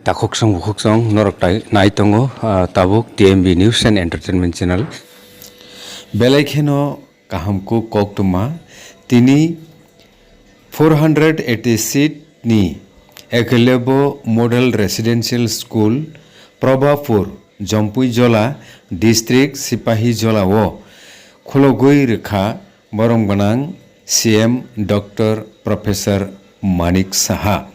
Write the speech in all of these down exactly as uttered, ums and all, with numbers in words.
Takhuk song bukhuk song norok tai nai tongo, ah, tabuk T M B News and Entertainment Channel. Belai kheno kaham kuk koktwma tini four hundred eighty seat ni Ekelebo Model Residential School, Probapur, Jompui Jola, District Sipahi Jola o khulogwi rwkha borom gwnang C M Doctor Professor Manik Saha.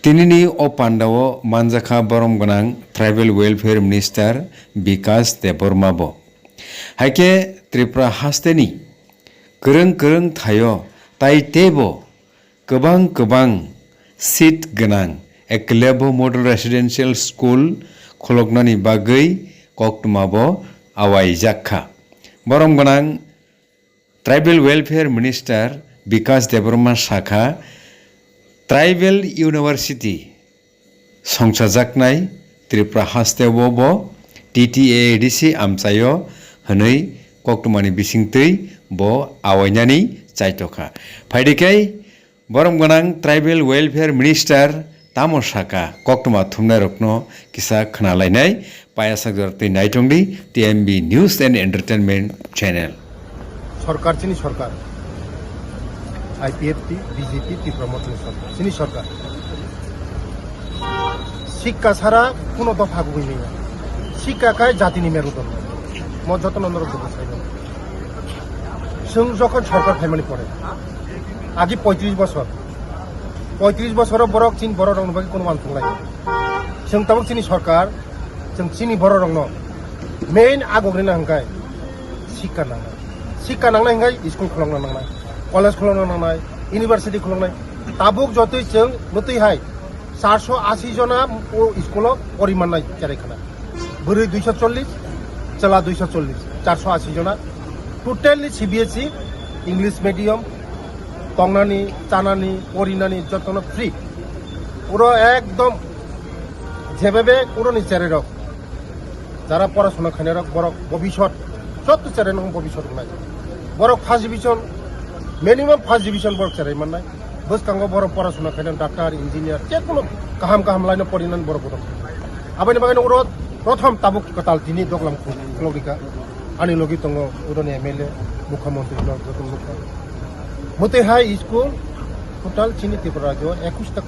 Tinini o pandao manjakha borom gwnang Tribal Welfare Minister Bikas Debbarma bo. Haikhe Tripura hasteni kwrwng kwrwng thaio tai teibo kwbang kwbang seat gwnang Ekelebo Model Residential School khuloknani bagwi koktwma bo awaijak kha. Borom gwnang Tribal Welfare Minister Bikas Debbarma sakha, Tribal University songchajaknai Tripura hasteo bo T T A A D C amchaio hwnwi koktwmani bisingtwi bo awainani chaitokha. Phaidikhe borom gwnang Tribal Welfare Minister tamo sakha, koktwma thumnairokno kisa khwnalainai. Payasajak twi naitongdi T M B News and Entertainment Channel. সরকার চিনি সরকার, IPFT, BJP, Tripura মথনের সরকার চিনি সরকার। শিক্ষা ছাড়া কোনো দফা গুগই নেই। শিক্ষা কায় জাতিনি মেরুদণ্ড। মত যত নম্বর দুঃখ চাইব। সং যখন সরকার ফাইমানি পড়ে, আগে পঁয়ত্রিশ বছর, পঁয়ত্রিশ বছর বরক চিন বড় রং কোনো মান থাকলাই। সং তাবক চিনি সরকার, সং চিনি বড় রং মেইন আগগ্রে না হংকায় শিক্ষা নাংনাই। শিক্ষা নাংনাই হংকায় স্কুল খলংনা নাংনাই, কলেজ খলংনা নাংনাই, ইউনিভার্সিটি খলংনাই। Tabuk jotoi chwng mwtwi hai charso asi jona o school o pori mannai cherai khana. Bwrwi duiso chollish, chwla duiso chollish, charso asi jona. Totally C B S E, English medium, tongnani, chanani, porinani jotono free. Puro ekdom jebebe puroni cherai rok. Jara porasona khainai rok borok bobisot, jotto cherai nang bobisot wngnai. Borok first division, minimum first division borok cherai mannai. Bwskango borok porasona khainai doctor, engineer, je kono kaham kaham line o porinani borok borok. Aboni bagwi oro prothom tabuk kwtal tini doglam khulok rikha. Ani logi tongo oroni M L A, mukhyamantri no joto mukha. Mwtwi hai school total chini Tripura rajyo ekush ta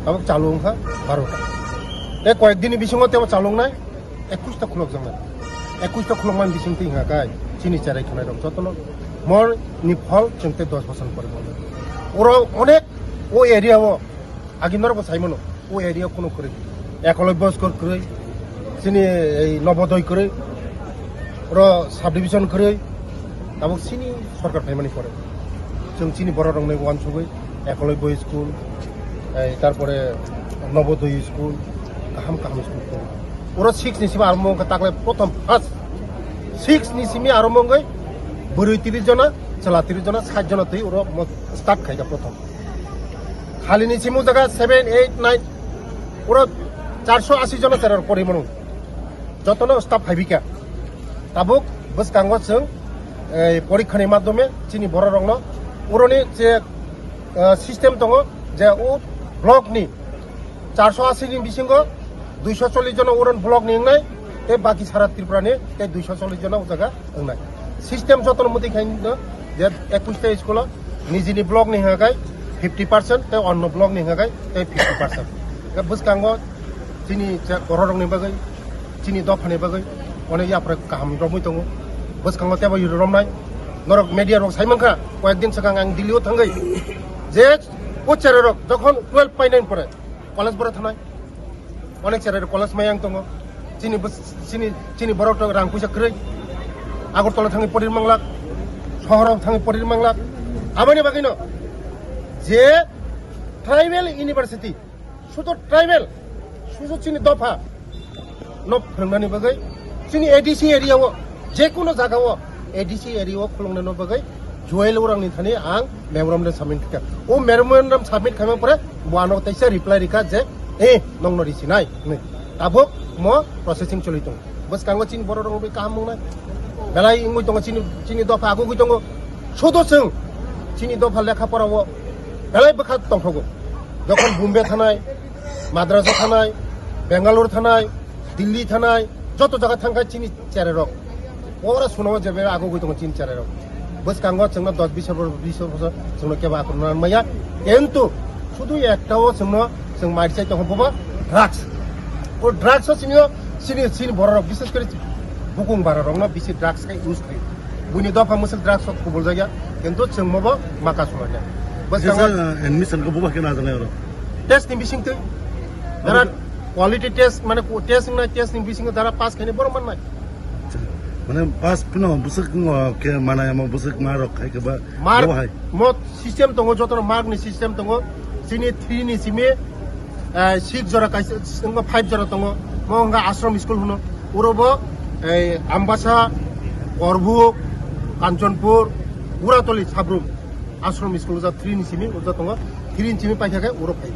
tabuk chalu wngkha, baro ta. Tei koyek dini bisingo tebo chalu wngnai ekush ta khulok jaknai. Ekush ta khulokmani bising twi hwnka kai chini cherai khwnai rok jotono mor ni phol chwng tei dos bosor pore mono. Oro onek o area o agi norok bo sai mano. O area kuno kwrwi. Ekolobya school kwrwi, chini ei Nobodoi kwrwi, oro subdivision kwrwi, tabuk chini sorkar phaimani pore. Chwng chini borok rokni uansugwi Ekolobya school, ei tarpore Nobodoi school, kaham kaham school kwrwi. Oro six ni simi arombo wngkha takle prothom first. Six ni simi arombo wngwi bwrwi tris jona, chwla tris jona, sait jona twi oro mo-, start khaikha prothom. Khalini simi o jaga seven, eight, nine, puro charso asi jona cherai rok pori mano. Jotono staff phaibikha. Tabuk bwskango chwng, ei, porikha ni madhyome chini borok rokno uroni je, eh, system tongo je o block ni charso asi ni bisingo duiso chollish jona uron block ni wngnai, tei baki sara Tripura ni tei duiso chollish jona o jaga wngnai. System jotono mwtwi khai no je ekush ta school o nijini block ni hwnka khai fifty percent tei onno block ni hwnka khai tei fifty percent. Tei bwskango chini je borok rokni bagwi, chini dophani bagwi onek yapra kaham romwi tongo. Bwskango teibo romnai. Norok media rok sai mankha, koyek din swkang ang Delhi o thangwi je o cherai rok jokhon twelve painani pore college boro thanai. Onek cherai rok college mayang tongo. Chini bws-, chini, chini borok rok rang puisa kwrwi. Agartala thangwi porir manglak, sohor rok thangwi porir manglak. Aboni bagwino je tribal university, sudu tribal, sudu chini dopha no phwrwngnani bagwi chini A D C area o, je kono jaga o A D C area o khulungnani bagwi Joel Urangni thani ang memorandum submit kha. O memorandum submit khaimani pore bo ano teisa reply rikha je, "Eh, nongno risinai," hinwi. Tabuk mo processing choli tongo. Bwskango chini borok rok bai kaham wngnai. Belai wngwi tongo chini, chini dopha agugwi tongo. Sudo chwng chini dopha lekha pora o belai bwkha tongthogo. Jokhon Bombay thanai, Madraso thanai, Bangalore thanai, Delhi thanai, joto jaga thangkha chini cherai rok. Ora suno jebe ago goi tongo chini cherai rok. Bwskango chwngno dos bis bosor, bis bosor chwngno kebo akromna maya. Kintu sudu ekta o chwngno chwng mai sai tongo boba drugs. O drugs o chini, chini, chini borok rok bises kori bukung bara rokno bisi drugs khe use kri. Buini dopha mwswk drugs rok kubul jagya. Kintu chwng mobo maka suma khe. Bwskango Jesa, uh, admission ko buba khe na janai oro. Test ni bising twi. Dara quality test, mane ku-, test wngna test ni bising dara pass khaini borok mannai. Mane pass phano bwswk wngkhe manai amo bwswk ma rok khai khe ba Mark bo hai. Mo system tongo, jotono mark ni system tongo. Chini three ni simi, eh, six jora kaisa, wngkha five jora tongo. Mo wngkha Ashram school hwno. Uro bo, eh, Ambasa, Korbuk, Kanchanpur, Uratoli, Sabrum. Ashram school ja three ni simi, uja tongo. Three ni simi paikha khe uro phai.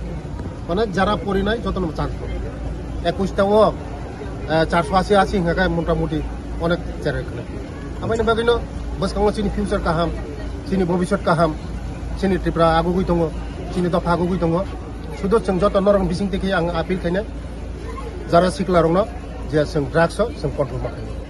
Mane jara porinai jotono chance tongo. Ekwis ta o, eh, charso asi asi hingkha khe motamuti onek cherai khna. Aboni bagwino bwskango chini future kaham, chini bobisot kaham, chini Tripura agugwi tongo, chini dopha agugwi tongo. Sudu chwng joto norok bising twi khe ang appeal khainai jara sikla rokno je chwng drugs o chwng control ma khainai.